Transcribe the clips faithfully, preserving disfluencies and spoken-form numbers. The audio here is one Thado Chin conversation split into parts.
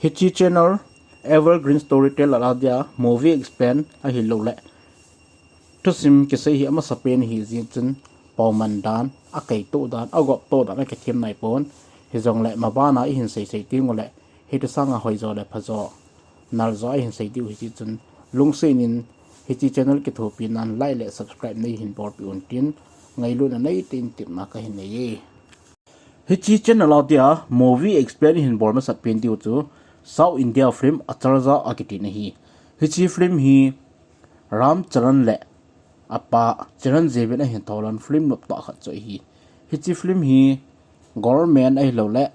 Hiche channel Evergreen Storytel a dia movie explain ahilouleh thusim kisei hi amasapen ahi jeh chun, pao man dan, akei toh dan, agop toh dan akithem naipon. Hijongleh mabana ihin seisei tenguleh, hiti sanga hoijo le phajo, naljo a ihin sei diu ahi jeh chun, lungset in hiche channel kithopi nan like le subscribe neihin bolpeh un tin, ngailutna neitah in tepna kahin nei e. Hiche channel a dia movie explain ihin bol masapen diu chu South India film Acharya akiti ahi. Hiche film hi Ram Charan le apa Chiranjeevi in ahin tholan film noptah khat chu ahi. Hiche film hi government ahilouleh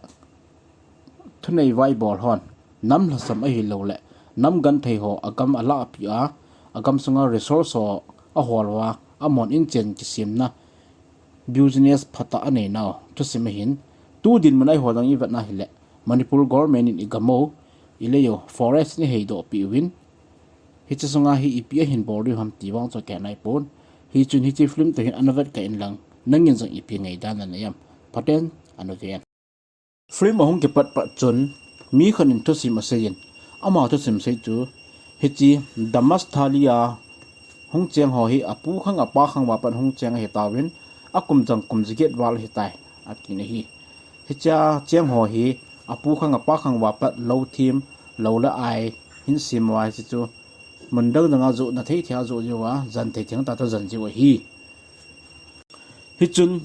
thunei vaibol hon nam lhasam ahilouleh nam genthei ho agam alahpeh a, agam sunga resource ho ahol uva, amahon inchen kisemna business phatah anei nau thusim ahin. Tu dinmun a eiho jong ivet na hileh, Manipur government in igam u, ilei u, forest in eiheidoh peh uvin, hiche sunga hi ipi ahin bol diu ham ti vang chu akihou naipon. Hichun hiche film toh hin ana vetkah inlang, nangin jong ipi ngaidan nanei em? Phaten ana ven. Film ahung kipat pat chun, mi khat in thusim asei in, ama thusim sei chu, hiche Dharmasthali a hung cheng ho hi apu khang apa khang uva pat hung cheng ahitauvin, akum jong kum jaget val ahitai, ati ahi. Hichea cheng ho hi apu khang apa khang uva pat lou them, lou le ai hin sem uva hiche chu mun dang dang a johna thei thei a joh jiuva, jan thei thei tah tah a jan jiu ahi. Hichun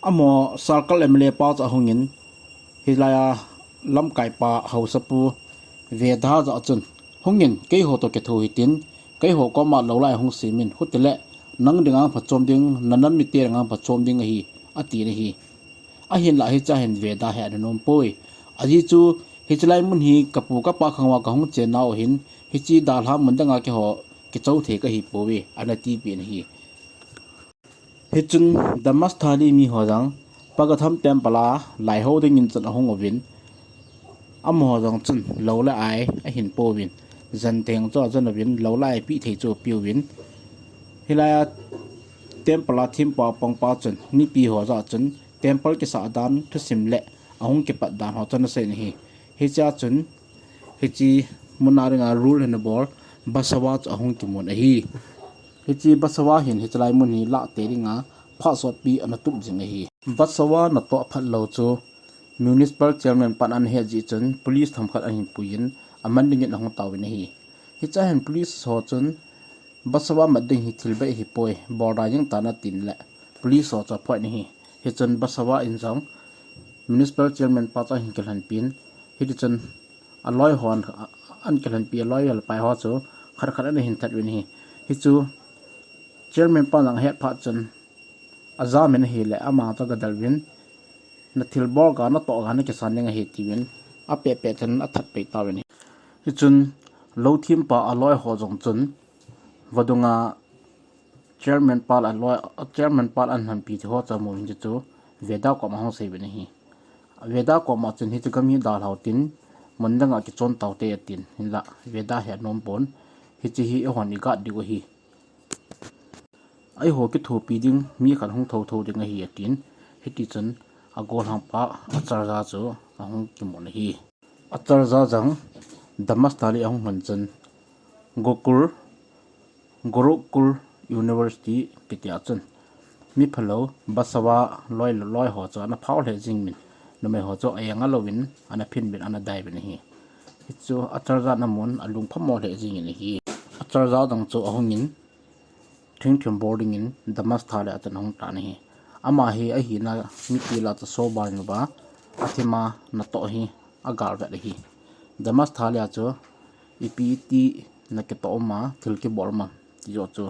amaho circle M L A pa chu ahungin, hilai a lamkai pa haosapu Veda jah chun, hungin keiho toh kitho hitin, keiho koma lou lai hung semin, hutileh nang dinga phachom ding, nanam mite dinga phachom ding ahi, ati ahi. Ahinlah hichea hin Veda hi ana nompoi. Ajeh chu hiche lai mun hi kapu kapa khang uva kahung chennau ahin, hiche dalha mun danga keiho kichou thei kahipouve, ana tipeh ahi. Hichun Dharmasthali miho jong Pagatham temple a laiho dingin chun ahung uvin, amaho jong chun lou le ai ahin pouvin, jan thei chu ajan uvin, lou le ai peh thei chu apeuvin, hilai a temple a thempu a pangpa chun mipi ho jah chun temple kisah dan thusim le ahung kipat dan ho chu ana sei ahi. Hichea chun hiche muna dinga rule ana bol Basava chu ahung kimun ahi. Hiche Basava hin hiche lai mun hi lah tei dinga phat sotpi ana tup jing ahi. Basava natoh phat lou chu municipal chairman pan ana het jeh chun police themkhat ahin puiyin aman dingin ahung taovin ahi. Hichea hin police ho chun Basava mat ding hi thil bei ahipoi, bol da jeng tan atin le police ho chu aphoi ahi. Hichun Basava in jong municipal chairman pa chu ahin kilhenpin, hitichun aloi hon, a, ana kilhenpi aloi le apai ho chu khat khat ana hin that uvin ahi. Hichu chairman pa jong ahet phat chun ajamin ahileh ama chu agadel uvin, nathilbol ga natoh ga nakisan ding ahi tiuvin apeh peh chun athat peh tauvin ahi. Hichun lou thempa aloi ho jong chun vadunga chairman pa le aloi, chairman pa le anhempi te ho chu amu uvin, chuchu Veda koma ahung sei uvin ahi. Veda koma chun hiche gam hi dalhau tin, mun danga kichon taute atin, hinlah Veda hi anompon, hiche hi eihon igat diu ahi. Eiho kithopi ding mi khat hung thotho ding ahi atin, hitichun agolhang pa Acharya chu ahung kimun ahi. Acharya jong Dharmasthali ahung lhun chun Gokul, Gurukul University kitia chun miphalou Basava loi, loi ho chu ana phao lheh jingin, numei ho chu aenga louvin ana phinbin ana daivin ahi. Hichu Acharya in amun alung phamo lheh jingin ahi. Acharya jong chu ahungin thingthim bol dingin Dharmasthali a chun ahung tan ahi. Ama hi ahina mipi lah a chu soba in uva, athima natoh hi agalvet ahi. Dharmasthali a chu ipi iti nakitoh uma, thil kibol uma ti joh chu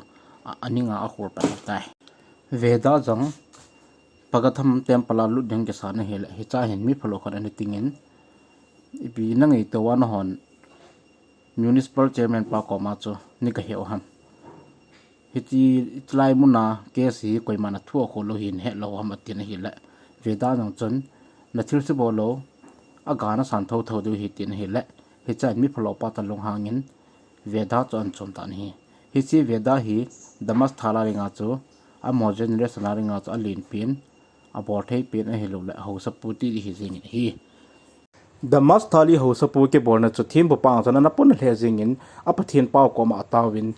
a, aninga akhol pan ahitai. Veda jong Pagatham temple a lut ding kisan ahileh, hichea hin miphalou khat ana tingin, ipi nangaito uva nahon municipal chairman pa koma chu nei kaheu ham? Hiche, hiche lai muna case hi koiman athu akhol lou hin hetlou ham atin ahileh, Veda jong chun nathilse bol lou, aga nasan thotho diu ahi tin ahileh, hichea hin miphalou pa chu alunghangin Veda chu ana chom tan ahi. Hiche Veda hi Dharmasthali a dinga chu, amaho generation a dinga chu alenpen, abolthei pen ahilouleh ahaosapu ti hi jingin ahi. Damath Thali haosapu kibolna chu thempu pa chun ana pon lheh jingin, a Pathen pau koma ataovin,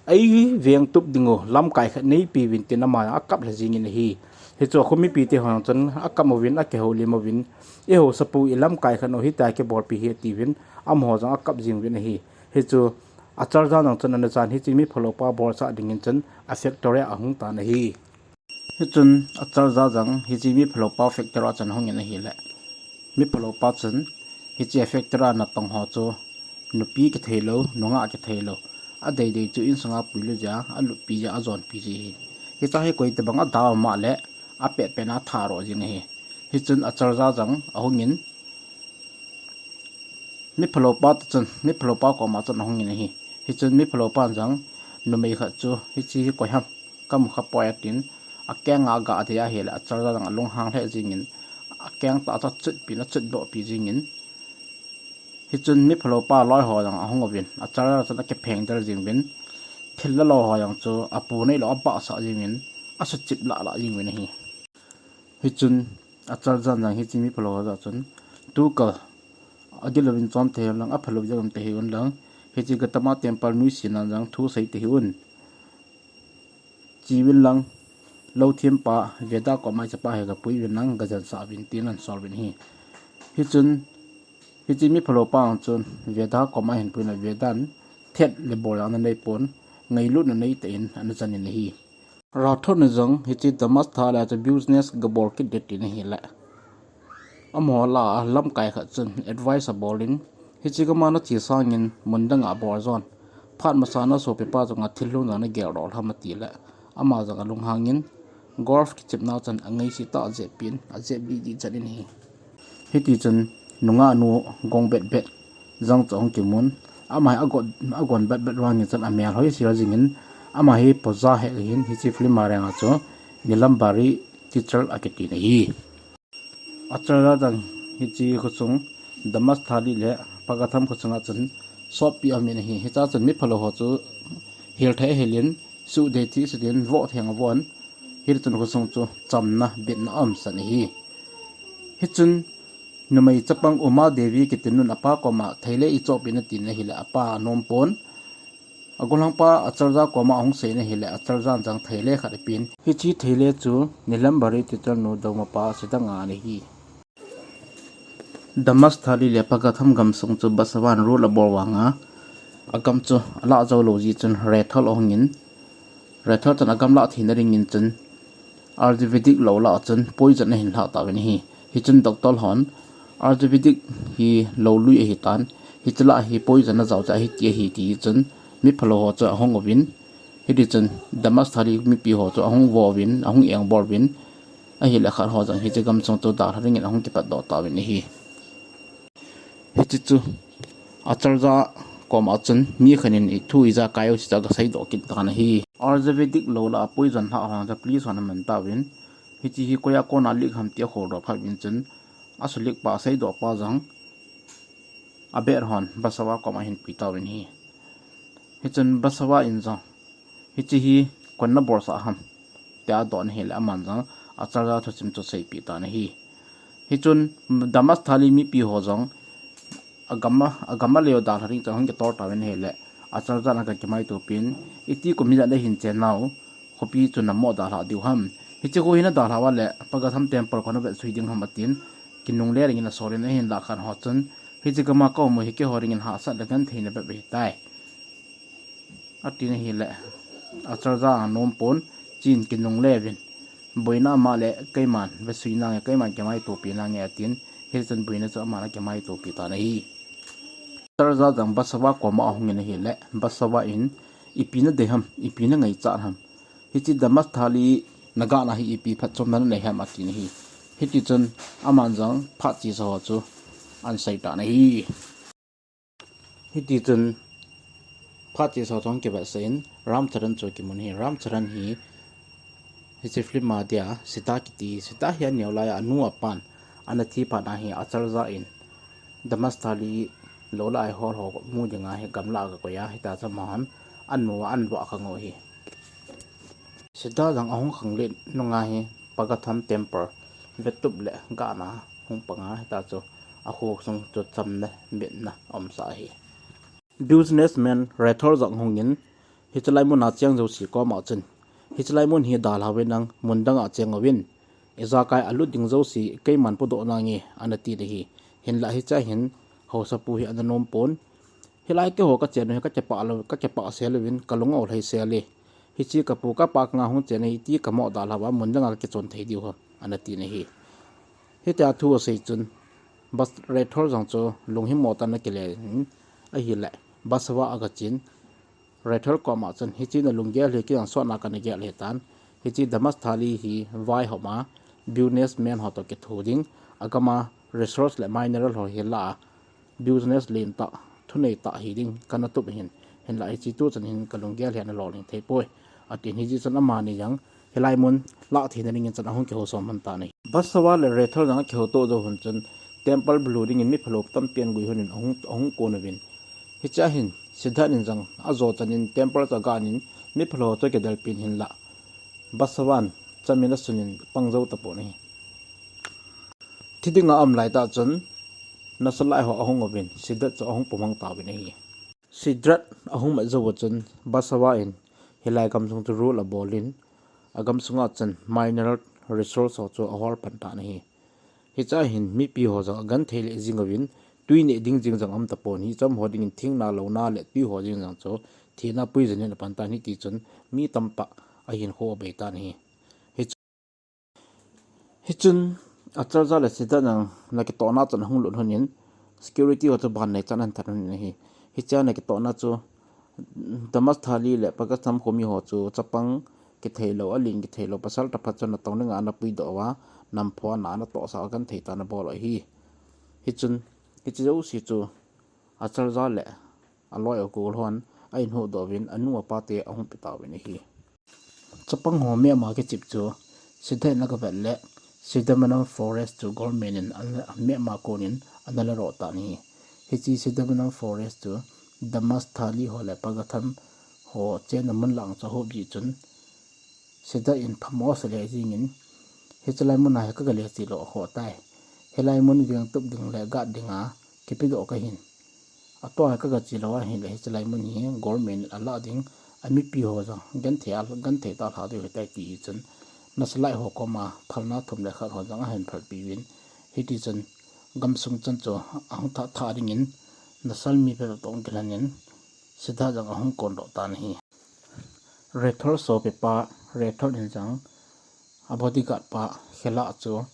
"Ei veng tup dingu lamkai khat neipeuvin," tin ama akap lheh jingin ahi. Hichu akho mipite hon chun akap uvin, akihoulim uvin, "I haosapu, i lamkai khat u hitia kibolpi hi," atiuvin, amaho jong akap jing uvin ahi. Hichu Acharya jong chun anichan hiche mi phalou pa bolsah dingin chun a factory a ahung tan ahi. Hichun Acharya jong hiche mi phalou pa factory a chun ahungin ahile, mi phalou pa chun hiche factory a natong ho chu nupi kitheilou, nungah kitheilou, adeidei chu insunga puilut jeh a, aluppi jeh a, ajonpi ji ahi. Hiche hi koitobang ada um a le, apet pet a atha ro jing ahi. Hichun Acharya jong ahungin, mi phalou pa toh chun, mi phalou pa koma chun ahungin ahi. Hichun mi phalou pan jong numei khat chu, "Hiche hi koi ham, kamu khapoi," atin, akeng a aga dei ahile, Acharya jong alunghang lheh jingin, akeng tah chu achutpin, achutdohpi jingin. Hichun mi phalou pa loi ho jong ahung uvin, Acharya chun akipheng del jing uvin, thil lalou ho jong chu apu neilou abahsah jingin, asuchip lah lah jing uvin ahi. Hichun Acharya jong hiche mi phalou ho jeh chun, "Tukal, agilou in chom thei un lang, aphalou jeh um thei un lang, hiche Gautama Temple nuisat nan jong thu sei thei un. Che uvin lang, lou thempa Veda koma ichapa hi gapui uvin lang, gajensah uvin," tin ahin sol uvin ahi. Hichun hiche mi phalou pa chun Veda koma ahin puina, Veda in thet le bol jong ana neipon, ngailutna neitah in ana chanin ahi. Rathod in jong hiche Damath Thali a chu business gabol kit ding tin ahile, amaho lah a lamkai khat chun advice abolin, "Hiche gam a nache sangin mun dang a bol jon, phat masa nasopipa chunga thil lhung jong nageldoh lham," atile, ama jong alunghangin, golf kichepna chun angaisih tah a ajepin, ajep didi chan in ahi. Hitichun nungah nu gong betbet jong chu ahung kimun. Ama hi agon, agon betbet vangin chun amel hoi sel jingin, ama hi poja hel ahin, hiche film a renga chu Neelambari Tittal akitin ahi. Acharya jong hiche khosung, Damath Thali le Pagatham khosung a chun soppi aumin ahi. Hichea chun mi phalou ho chu hil thei ahilin, suhdei thei suhdei in, voh theng avoh in, hitichun khosung chu chamna, bitna aumsah in ahi. Hichun numei chapang Uma Devi kiti nun apa koma theile eichohpeh in atin ahile, apa anom pon. Agolhangpa Acharya koma ahung seiyin ahile, Acharya in jong theile khat apen. Hiche theile chu Neelambari Tittal nu doumapa Siddha nga ana hi. Damath Thali le Pagatham gamsung chu Basava in rule abol vanga, agam chu alah jou lou jeh chun Rathod ahungin, Rathod chun agam lah theina dingin chun Ayurvedic lou lah chun poison ahin lhah tauvin ahi. Hichun doctor hon Ayurvedic hi lou lui ahitan, hiche lah hi poison ajao chu ahi ti ahi, ti chun mi phalou ho chu ahung uvin, hitichun Damath Thali mipi ho chu ahung vo uvin, ahung engbol uvin, ahile khat ho jong hiche gamsung chu dalha dingin ahung kipatdoh tauvin ahi. Hiche chu Acharya koma chun mi khat in ithu ija kai u chu agaseidoh kit tan ahi. Ayurvedic lou lah a poison lhah ho chu police hon aman tauvin, hiche hi koia kona leak ham tia aholdoh phat uvin chun, asuleak pa, aseidoh pa jong abet hon Basava koma ahin pui tauvin ahi. Hichun Basava in jong, "Hiche hi koin nabolsah ham?" tia adoh in ahile, aman jong Acharya thusim chu aseipeh tan ahi. Hichun Damath Thali mipi ho jong agam a, agam a leo dalha ding chun ahung kitol tauvin ahile, Acharya in aga kimaitopin, "Iti kum hijat nahin chennau, khopi chu namoh dalhah diu ham? Hiche kho hi nadalhah uva le Pagatham Temple kho navetsui ding ham?" atin, kinungle dingin asolin, ahinlah khat ho chun, "Hiche gam a kaum u hi keiho dingin hahsat le gentheina bep ahitai," atin ahile, Acharya anom pon, "Chen, kinungle uvin, boina ama le keiman vesui nange, keiman kimaitopi nange," atin, hitichun boina chu aman akimaitopi tan ahi. Acharya jong Basava koma ahungin ahile, Basava in, "Ipi nadei ham, ipi nangaichat ham? Hiche Damath Thali nagahna hi ipi phatchomna nanei ham?" atin ahi. Hitichun aman jong phat chesa ho chu ahin sei tan ahi. Hitichun phat chesa ho chu ahung kivetsah in, Ram Charan chu akimun ahi. Ram Charan hi hiche film a dia Siddha kiti, Siddha hi aneo laiya anu apan ana thi phat a hi Acharya in Damath Thali lou lah a ihol ho mu dinga hi gamlah a agakoi a, hitia chu amahon anu a ahin vah khang u ahi. Siddha jong ahung khanglen nunga hi Pagatham Temple vetup le gahna hung panga, hitia chu akho sung chu chamna, mitna aumsa ahi. Businessman Rethel jong ahungin, hiche lai muna cheng jouse koma chun, hiche lai mun hi dalha uvin, mun danga cheng uvin, ijakai alut ding jouse keiman podoh nange, ana tin ahi. Hinlah hichea hin haosapu hi ana nom pon. Hilai keiho kachen u hi kakipah lou, kakipah sel uvin, kalung aolhai sel e. Hiche kapu kapa kanga hung chen ahi ti kamoh dalha uva, mun danga kakichon thei diu ham, ana tin ahi. Hitia thu asei chun, Rethel jong chu lunghimmo tah in akile in, ahileh Basava agachen, Rethel koma chun, hiche nalunggel hi kei jong sotna kana gel ahitan. Hiche Dharmasthali hi vaihoma businessman ho toh kitho ding, agama resource le mineral ho hi lah a business lentah, thunei tah hiding kana tup ahin, hinlah hiche tuchan hin kalunggel hi ana lolhing thei poi, atin. Hiche chun amani jong hilai mun lah theina dingin chun ahung kihousom lhon tan ahi. Basava le Rethel jong akihouto jou lhon chun temple bulu dingin miphalou tampi ana gui lhonin ahung, ahung kon uvin. Hichea hin Siddhartha in jong ajo chanin temple chu aganin miphalou chu akidalpin hinlah Basava in chamin asunin pang jou tapon ahi. Thi dinga aum laitah chun nasalai ho ahung uvin Siddhartha chu ahung pumang tauvin ahi. Siddhartha ahung mat jou uchun Basava in hilai gamsung chu rule abolin, agamsunga chun mineral resource ho chu ahol pan tan ahi. Hichea hin mipi ho jong agenthei lheh jing uvin, twi neh ding jeng jong aum tapon, hiche ho dingin thingna, louna le twi ho jeng jong chu thina poison in apan tan, hitichun mi tamtah ahinkho abei tan ahi. Hichun Acharya le Siddhartha jong ana kitohna chun ahung lut lhonin, security ho chu ban neichan ahin that lhonin ahi. Hichea ana kitohna chu Dharmasthali le Padaghattam khomi ho chu chapang kitheilou, alen kitheilou, pasal tapat chun natong dinga ana puidoh uva, nampho ana, ana tohsah uva genthei tah in abol u ahi. Hichun hiche jouse chu Acharya le aloi agol hon ahin huhdoh uvin, anu apa te ahung pe tauvin ahi. Chapang ho mehma kichep chu Siddhartha in agavet le Siddhavanam forest chu government in ana, mehma konin ana ladoh tan ahi. Hiche Siddhavanam forest chu Dharmasthali ho le Padaghattam ho chenna mun lang chu ahop jeh chun Siddhartha in phamo asa lheh jengin, hiche lai muna hi kagale chelou akhoh tai. Hilai mun veng tup ding le guard dinga kipedoh kahin, atua hi kaga chelou ahile hiche lai mun hi government in alah ding, amipi ho jong genthei a, genthei tah a alha diu ahitai ti hi chun, nasalai ho koma phalna thum le khat ho jong ahin phalpi uvin, hitichun gamsung chan chu ahung thah thah dingin, nasal mi phabep toh kilhonin, Siddhartha jong ahung kondoh tan ahi. Rethel sopipa Rethel in jong abodyguard pa Khela chu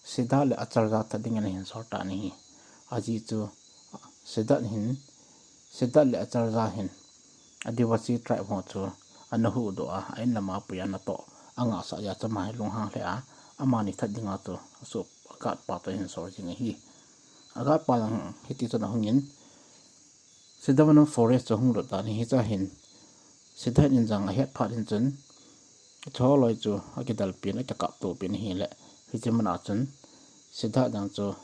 Siddhartha le Acharya that dingin ahin sol tan ahi. Ajeh chu Siddhartha hin, Siddhartha le Acharya hin Adivasi tribe ho chu ana huhdoh a, a-in lama apui a natoh angahsah jeh chun ama hi lunghang lheh a, amani that dinga chu asopi guard pa toh ahin sol jing ahi. A guard pa jong hitichun ahungin, Siddhavanam forest chu ahung lut tan ahi. Hichea hin Siddhartha in jong ahet phat in chun, hiche holoi chu akidalpin, akikaptopin ahile, hiche muna chun Siddhartha jong chu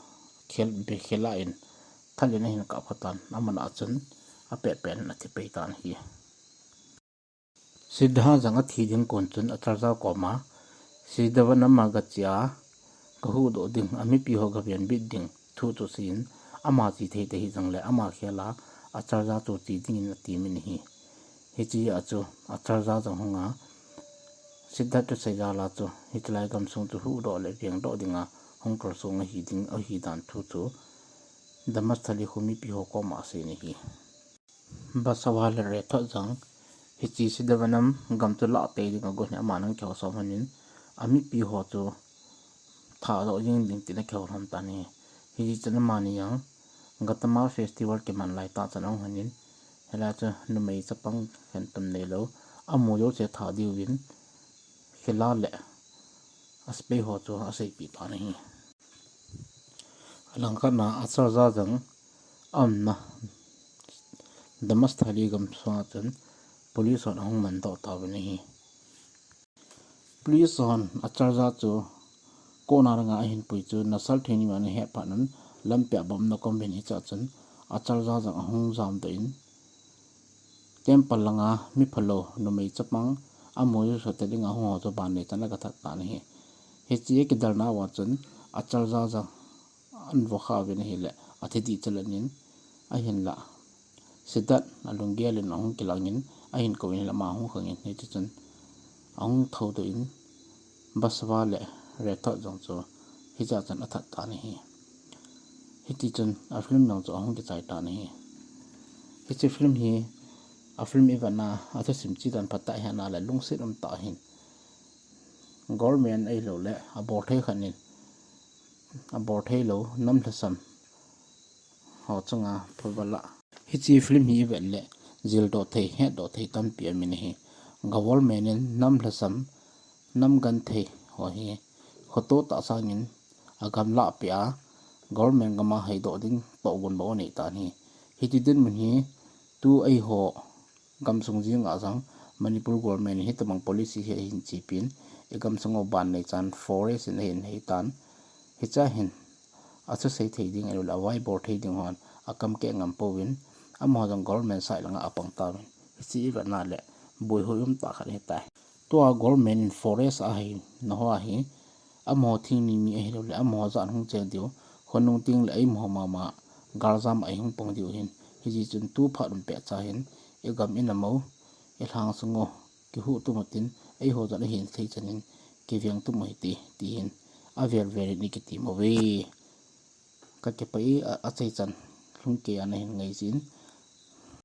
Khel-, Khela in thal in ahin kap kha tan, amuna chun apetpet in athi pai tan ahi. Siddhartha jong athi ding kon chun Acharya koma, Siddhavanam a gache a, gahuhdoh ding, amipi ho gavenbit ding thu chu seiyin, ama che thei tahih jongle ama khel a Acharya chu che dingin atimin ahi. Hichea chu Acharya jong ahunga, Siddhartha thusei jal a chu hiche lai gamsung chu huhdoh le vengdoh dinga hung kalsong ahi ding, ahi dan thu chu Dharmasthali khomipi ho koma aseiyin ahi. Basava le Rethod jong hiche Siddhavanam gam chu lah tei ding agon hi aman ana kihousom lhonin, amipi ho chu thadoh jing ding tin akihou lhon tan ahi. Hijeh chun amani jong Gotama festival kiman lai tah chun ahung lhonin, hilai chu numei chapang khentum neilou, amu jouse tha diuvin Khela le asepai ho chu aseipeh tan ahi. Alangkhat na Acharya jong aumna Dharmasthali gamsunga chun police hon ahung mandoh tauvin ahi. Police hon Acharya chu kona langa ahinpui chu Naxal thei ni man ahet phat un lampi a bomb ana kaum uvin hichea chun Acharya jong ahung jamdoh in, temple langa miphalou numei chapang amu jouse that dinga hung ho chu ban neichan agathat tan ahi. Hiche akidalna uva chun Acharya jong an vokha uvin ahile, athi dih chaleh in, ahinla Sidat alunggel in ahung kilang in, ahin kou in ahile ama ahung khang in, hiti chun ahung thoudoh in, Basava le Rathod jong chu hiche a chun athat tan ahi. Hiti chun a film jong chu ahung kichai tan ahi. Hiche film hi, a film i vet na, a thusim chi dan phatah i het na le lungset um tah ahin. Government ahilou le abol thei khat in, abol thei lou nam lhasam ho chunga phavala. Hiche film hi i vet le jildoh thei, hetdoh thei tampi aum in ahi. Government in nam lhasam, nam genthei ho hi khoto tah sangin agam lahpeh a, government gam a haidoh ding tohgon bou anei tan ahi. Hiti dinmun hi tu eiho gamsung jing a jong Manipur government in hitobang policy hi ahin chepi in, i gamsung u ban nei chan forest in ahin hei tan. Hiche a hin athusei thei ding ahilou le avaibol thei ding hon akam keh ngam pouvin, amaho jong government side langa apang tauvin, hiche i vet na le buaihuai um tah khat ahitai. Tua government in forest a hei na ho ahi, amaho thingni mi ahilou le amaho jat hung cheng diu, khonung teng le eimaho mama galjam a ihung pang diu ahin. Hijeh chun tu phat um pehcha hin, i gam i nam u, i lhang sung u kihuh tum utin, eiho jong ahin thei chan in kiveng tum u hite, ti hin avel vel in i kitem uve. Ka kipah e, a, achai chan lhung kei a nahin ngai jeh in.